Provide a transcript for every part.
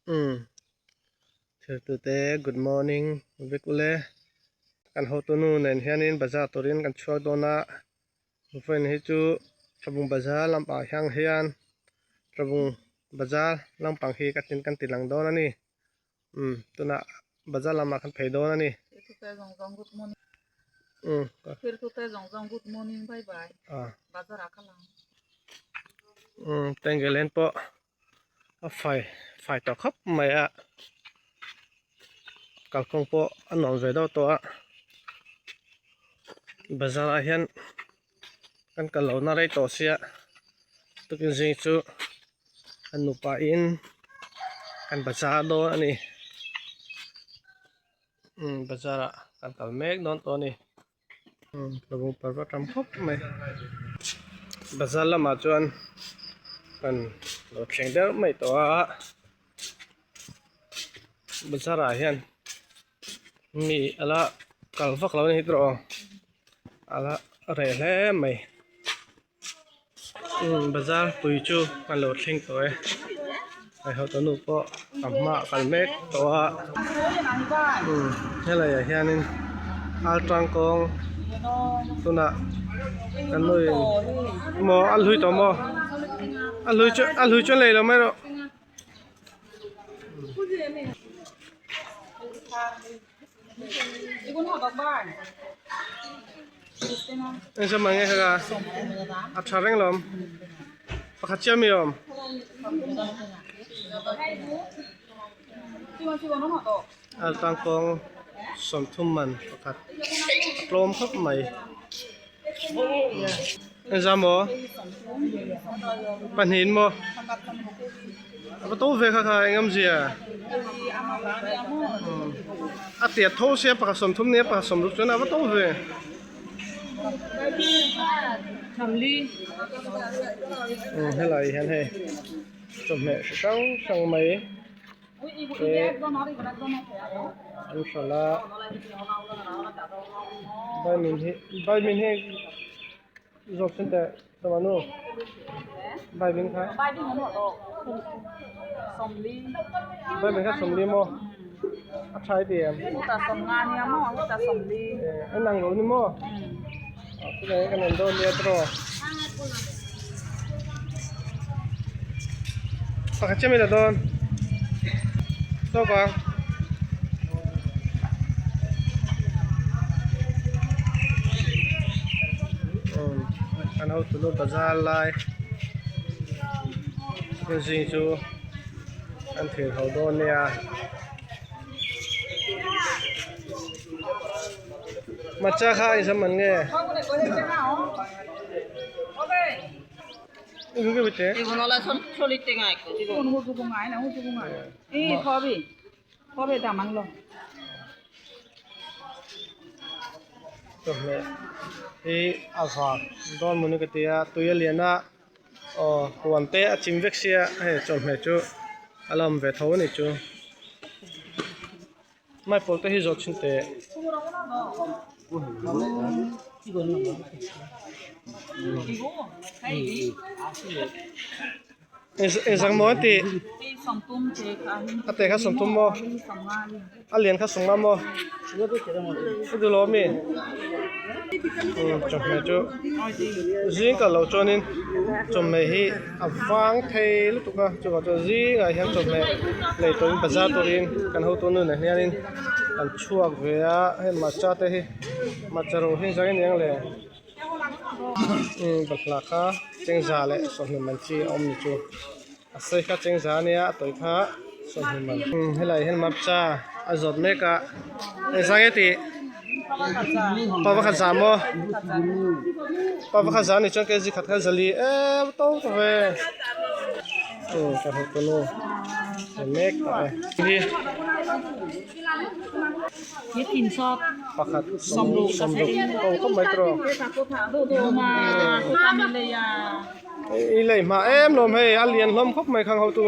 Umm thirtute good morning vek ule kan hotunu nen hianin bazar turin kan chhuak dawn a vawiin hi chu tlabung bazar lampang hiang hian tlabung bazar lampang hi ka tin kan ti lang dawn a ni umm tunah bazar lamah kan phei dawn a ni. Umm umm tengelen pawh. A fai fai tawh khawp mai a kalkawng pawh a nuam ve deuh tawh a bazar ah hian kan kal loh na rei tawh sia tukin zing chu an nupa in kan bazar dawn a ni umm bazar ah kan kal mek dawn tawh a ni. Tlawng parva tam khawp mai bazar lamah chuan kan lo thleng deuh mai tawh a bazar ah hian mi ala kal vak lo a ni hi tawh ala reh hle mai bazar pui chu kan lo thleng tawh e haihawt nu pawh a hmaah kal mek tawh a helai ah hianin al tangkawng tunah kan nu in maw a hlui tawh maw a hlui chu a hlui chu a lei lo mai rawh. Eng saw mange kha ka a tha reng lawm pakhat chiah mi awm a tangkawng sawmthum man pakhat a tlawm khawp mai eng zah maw pahnih maw. A va to ve kha kha eng awmzia a tiat tho sia pakhat sawmthum nia pakhat sawmruk chuan a va to ve helai hian hei chawhmeh hri hrang hrang mai te an hralh a vaimin hi vaimin hi Zawk sin teh sawma nu Baibing kha Baibing kha sawmli maw a tha i ti em en ang lo ni maw chulai kan en dawn nia tiraw pakhat chiah mai la dawn tawk ang. An hotu nu bazar lai zing chu an thir ho dawn nia matcha kha a inzam man nge. Chawhmeh hi a var dawn mawni ka ti a tui a lian a aw huan te a chim vek sia hei chawhmeh chu a la awm ve tho a ni chu maipawl te hi zawh chhin teh. Engzang maw an tih? A te kha sawmthum maw? A lian kha sawmnga maw? I duh lo ami? Umm chawhmeh chu zing kal loh chuanin chawhmeh hi a vang thei lutuk a chuvang chuan zingah hian chawhmeh lei turin bazar turin kan hotu nu nen hianin an chhuak ve a hei matcha te hi matcha ro hi engzah nge ni ang le? Umm balhla kha chengza leh sawhne man chi a awm ni chu a sawi kha chengza a nia a tawi kha sawhne man umm helai hian marcha a zawt mek a engzah nge tih pa pakhat za maw pa pakhat za anih chuan kg khat kha zali em to ta ve umm ka hmu ta nu mek ta e hi. Pakhat sawmruk ko khawp mai tawh i lei hma em lawm hei a lian hlawm khawp mai khang hotu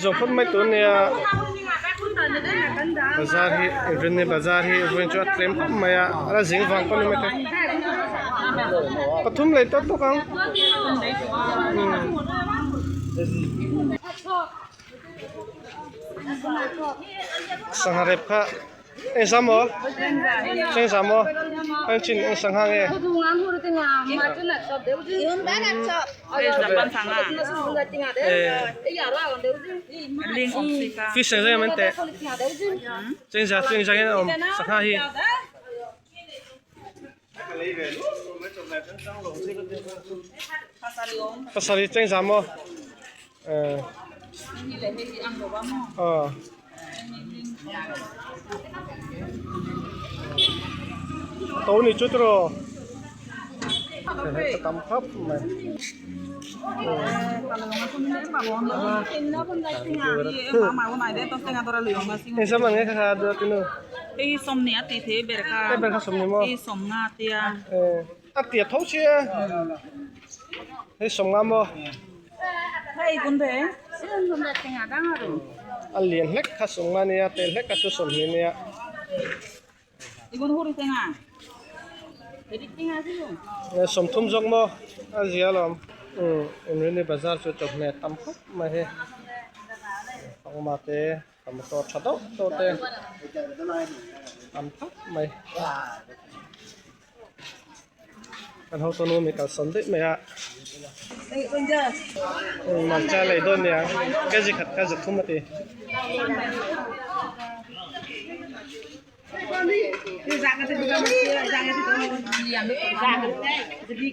zawm phawt mai tur ania bazar hi Inrinni bazar hi vawiin chu a tlem khawp mai a a la zing vang pawh ni maithei pathum lei tawk tawk ang. Sangha rep kha eng zam maw? Cheng zam maw? Eng chin eng sangha nge? Fish eng zam an teh. Cheng za cheng za nge awm sangha hi. Pasarih cheng za maw? Aw. To ni chu tiraw? Ka tam khawp mai. Engzam ang nge kha kha duat inu? Hei sawmhnih a tih thei ber kha. Hei ber kha sawmhnih maw? Hei sawmnga tia. A tia tho sia. Hei sawmnga maw? Hei kun ve. A lian hlek kha sawmnga nia, tel hlek kha chu sawmhnih nia. Sawmthum zawk maw a zia alawm. Umm Inrini bazar chu chawhmeh tam khawp mai hi. Fanghma te tomato tha deuh deuh te tam khawp mai. Kan hotu nu mi kalsawn daih mai a. Hmarcha lei dawn nia kg khat kha zathum a ti.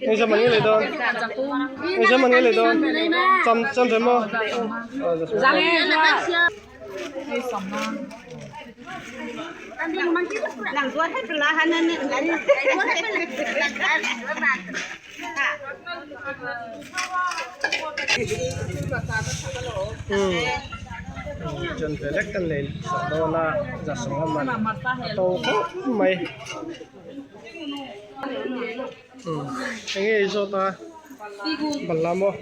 Engzam an nge lei dawn? Engzam an nge lei dawn? Cham cham ve maw? Chan ve lek kan lei sak dawn a za sawm a man a to khawp mai eng nge i zawt a balhla maw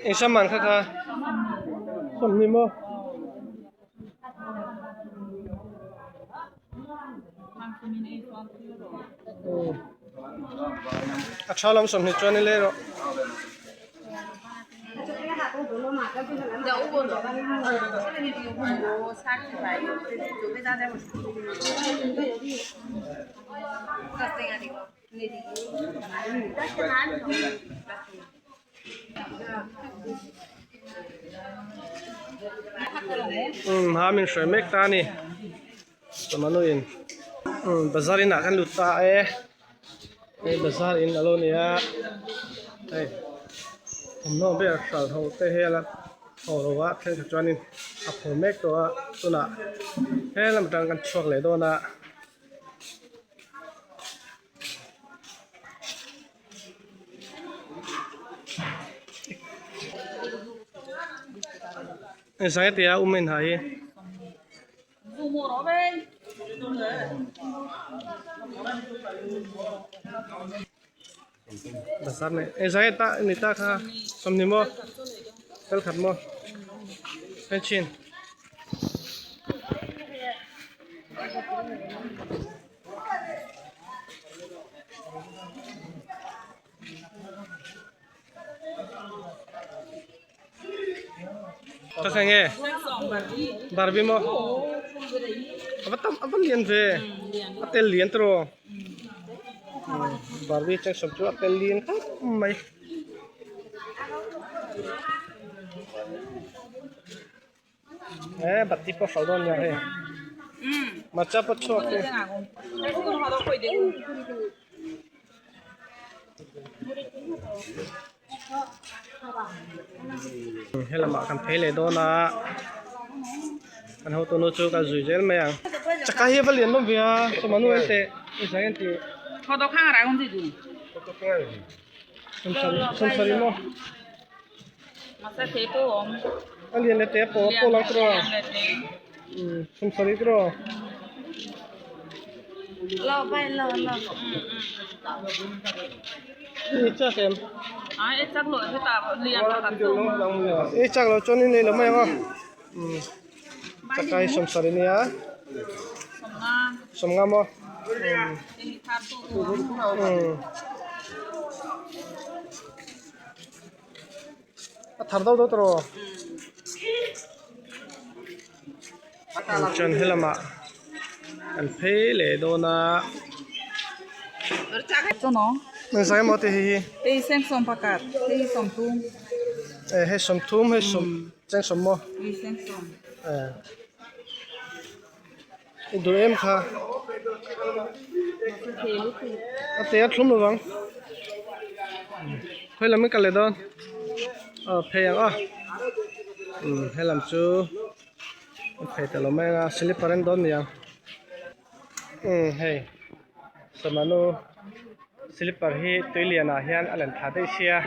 eng saman kha kha sawmhnih maw. A tha lam 20 chuan i lei rawh. Umm ha min hruai mek ta a ni Chawhmanu in umm bazar inah kan lut ta e hei bazar in a lo ni a hei thawmhnaw ber hralh ho te hi a la thaw lo a thenkhat chuanin a phur mek tawh a tunah helam atang kan chhuak leh dawn a. Zai tia um in hai bazar nei e zai ta ni ta kha sawmhnih maw tel khat maw en chhin. Ka kha nge Barbie maw ava tam ava lian ve a tel lian tiraw Barbie cheng sawm chu a tel lian khawp mai. Eh bati pawh hralh dawn nia hei hmarcha pawh chhuak te helamah kan phei leh dawn a kan hotu nu chu ka zui zel mai ang chakai hi a va lian dawn ve a chawhmah nu en teh i zai en tih sawmsarih maw. A lian leh te pawh pawh lang tawh a sawmsarih tawh i chak em i chak lo chuan in lei lo mai ang aw chakai sawmsarih ania sawmnga maw. A thar deuh deuh tawh rawh. Chuan helamah kan phei leh dawn a. Engzah emaw te hei hi. Hei sengsawm pakhat, hei sawmthum. Hei sawmthum, hei sawm chengsawm maw? Hei sengsawm. I duh em kha? A te a thlum lovang. Khawi lam in kal leh dawn? Aw phei ang aw. Umm helam chu an phei ta lo mai ang a slipper en dawn niang. Umm hei samanu slipper hi tui lian ah hian a len thla daih sia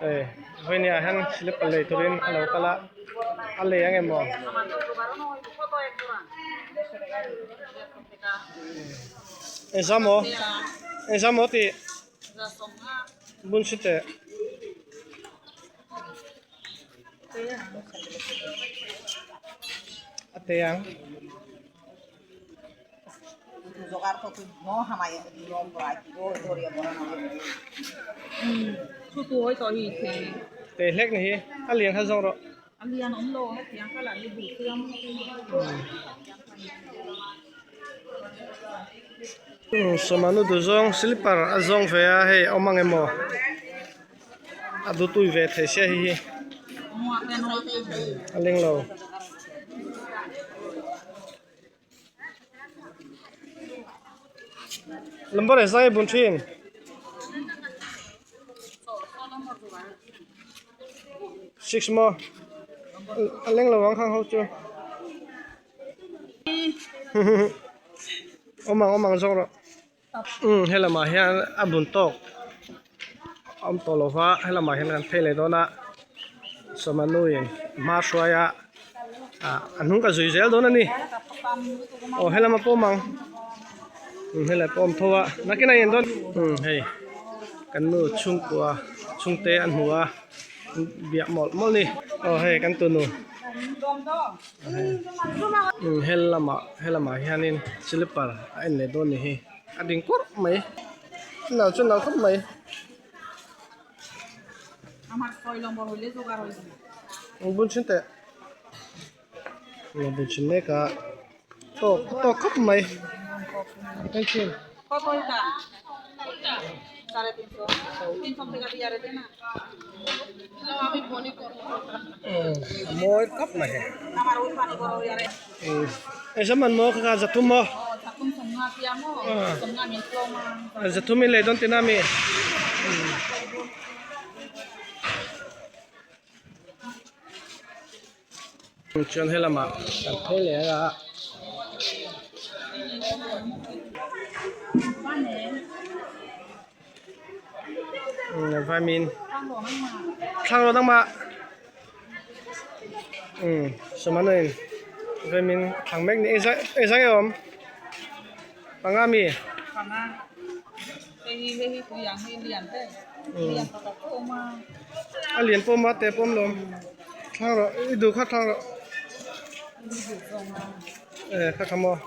hei vawinia hian slipper lei turin a lo kal a a lei ang emaw engzam maw engzam maw tih bun si teh. A te ang. Te hlek ni hi a lian kha zawng rawh. Sawmanu duh zawng slipper a zawng ve a hei a awm ang emaw a du tui ve thei sia hei hi a leng lo. Number e zai bun thin. Six mo. A leng lo ang khang ho chu. Awm ang awm ang zawk rawh. Umm helamah hian a bun tawk a awm tawh lo va helamah hian kan phei leh dawn a sawmanuin hma hruai a ah a hnung ka zui zel dawn a ni aw helama pawh awm ang umm helai pawh awm tho a nakin a in dawn umm hei kan nu chhungkua chhungte an hmu a biak mawlh mawlh a ni aw hei kan tunu. Helamah helamah hianin slipper a en leh dawn ni hi a ding kurh mai a nal chu a nal khawp mai. Eng bun chhin teh eng bun chhin mek a tawk a tawk khawp mai thank you. A mawi khawp mai hei engzah man maw kha zathum maw zathum in lei dawn tihna ami chuan helamah kan phei leh a. Vaimin thlang rawh dangmah umm sawmana in vaimin thlang mek ni engzah engzah nge awm panga mi a lian pawh awm a te pawh awm lo thlang rawh i duh kha thlang rawh eh kha kha maw.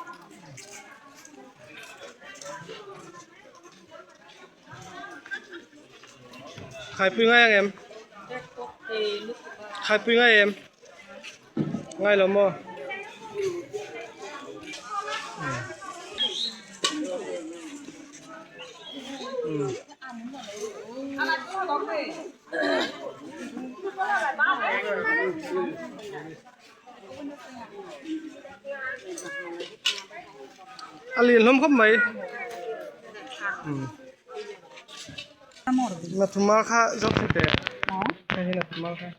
Khaipui ngai ang em? Khaipui ngai em? Ngai lo maw? A lian hlawm khawp mai Nathuma kha zawk thei teh hei hi Nathuma kha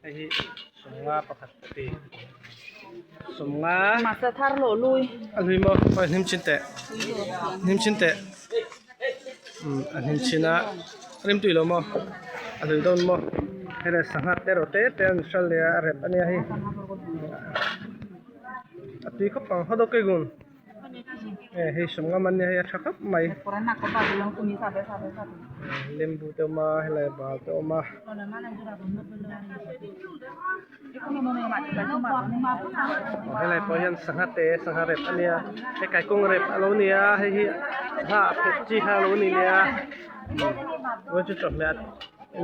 hei hi sawmnga pakhat ti sawmnga a hlui maw aw hnim chin teh hnim chin teh. Umm a hnim chhin a rim tui lo maw a hlui dawn maw hei sangha te erawh te te an hral leh a a rep ania hei a tui khawp ang hawt awk egun e hei sawmnga man nia hei a tha khawp mai lembu te awm a helai bal te awm a. Helai pawh hian sangha te sangha rep ania hei kaikawng rep alo nia hei hi. Hnah phet chi kha alo ni leh a chuan chu chawhmeh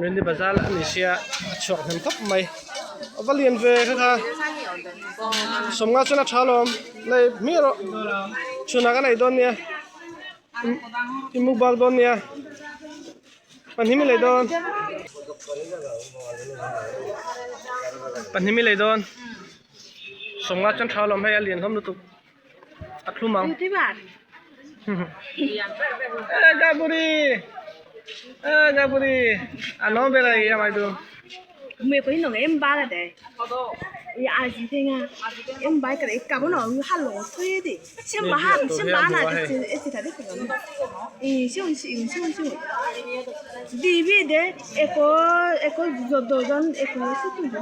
Rindi bazar a ni sia a chhuak hnem khawp mai a va lian ve kha kha sawmnga chuan a tha alawm nei hmiah erawh chhunah ka nei dawn nia i mukbang dawn nia pahnih mi lei dawn pahnih mi lei dawn sawmnga chuan tha alawm hei a lian hlawm lutuk. A thlum ang. E Gaburi. E Gaburi. A no bela i amai du. Me ko hinong em ba la de. Ya a ji te nga. Em ba ka ka bo no ha lo thui di. Sim ba ha sim ba na de e ti ta de ko no. E sim sim sim sim. Di bi de e ko e ko do do jon e ko su tu de.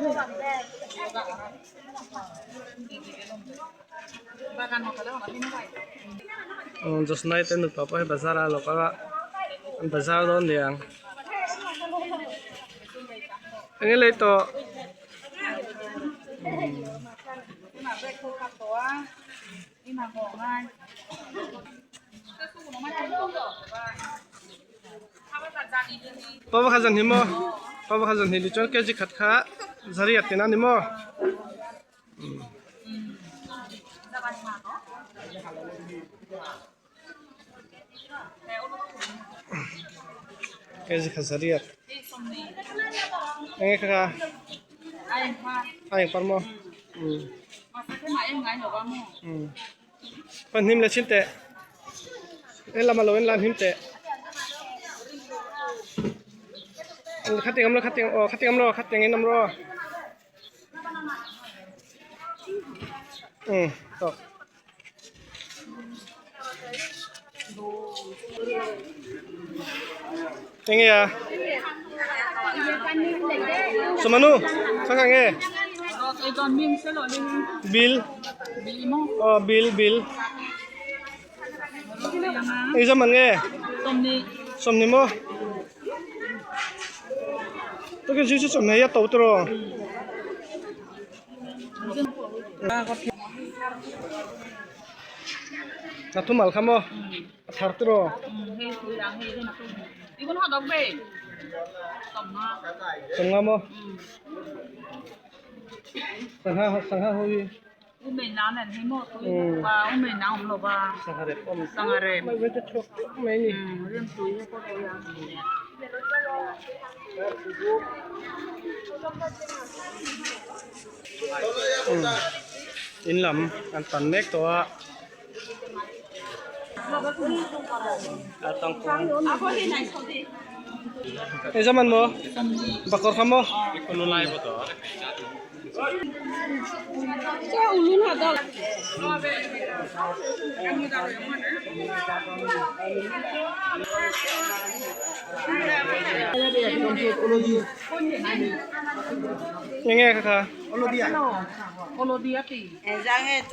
Josnai te nupa pawh hi bazar ah a lo kal a an bazar dawn ni ang eng nge lei tawh Pa pakhat zan hi maw pa pakhat zan hi ni chuan kg khat kha zariat tina ni maw. Kg khat zariat eng nge kha kha a eng par maw pan hnim le chin teh en lam a lo en lan hnim teh khating awm lo khating aw khating awm lo khating in awm rawh. Um tawk. Enge a? Sumanu, saka nge? Bill. Oh, bill, bill. Eng zaman nge? Sawmni maw? Tukin chu chu chawhmeh hi a to tawh. A thumal kha maw? A thar tawh. Sawmnga maw? Sangha sangha ho hi. Sangha rep awm mai mai te chhuak teuh mai a ni. In lam an pan mek tawh a. Eng zaman maw? Bakawr kha maw? Eng nge kha kha?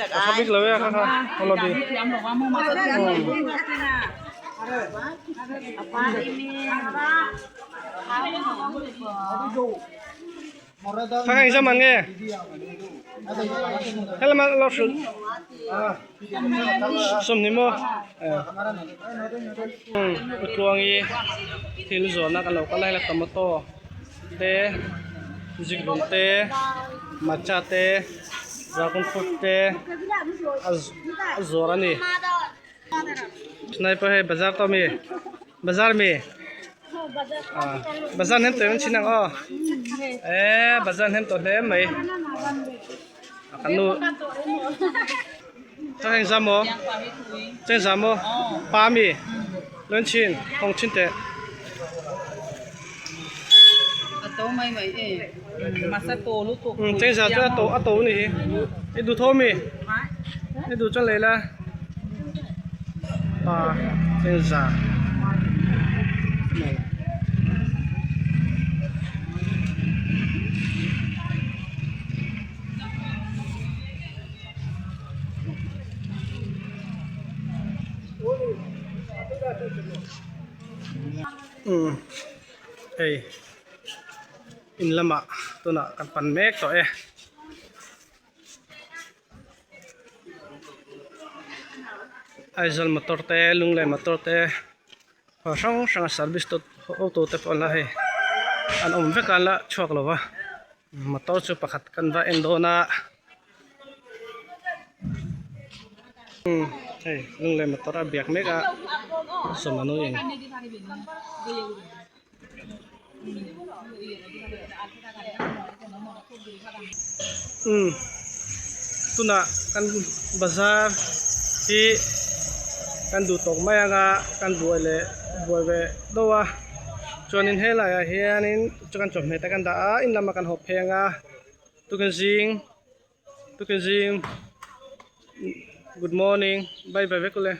A tha bik lo e kha kha Olodi. Kha kha engzam an nge? Helama lo hrilh sawmhnih maw? Utluangi thil zawrhna kan lo kal a hela tomato te zikhlum te matcha te dragon fruit te a zawrh a ni. Sniper hei bazar tawh mi bazar mi bazar hnem tawh em chin ang aw eh bazar hnem tawh hle mai kan nu chak eng zam maw cheng zam maw pa mi lun chin hawng chin teh cheng zam chu a to a to a nih hi i duh tho mi i duh chuan lei la. Pa chengza mai. Umm hei in lamah tunah kan pan mek tawh e. Aizawl motor te Lunglei motor te kawr hrang hrang a service tu auto te pawh an la hei an awm vek a an la chhuak lo va motor chu pakhat kan va en dawn a umm hei Lunglei motor a biak mek a sawmanu in. Umm tunah kan bazar hi kan duh tawk mai anga kan buai leh buai ve deuh a chuanin helai ah hianin chuan chawhmeh te kan dah a in lamah kan haw phei anga tukin zing tukin zing good morning bye bye vek ule.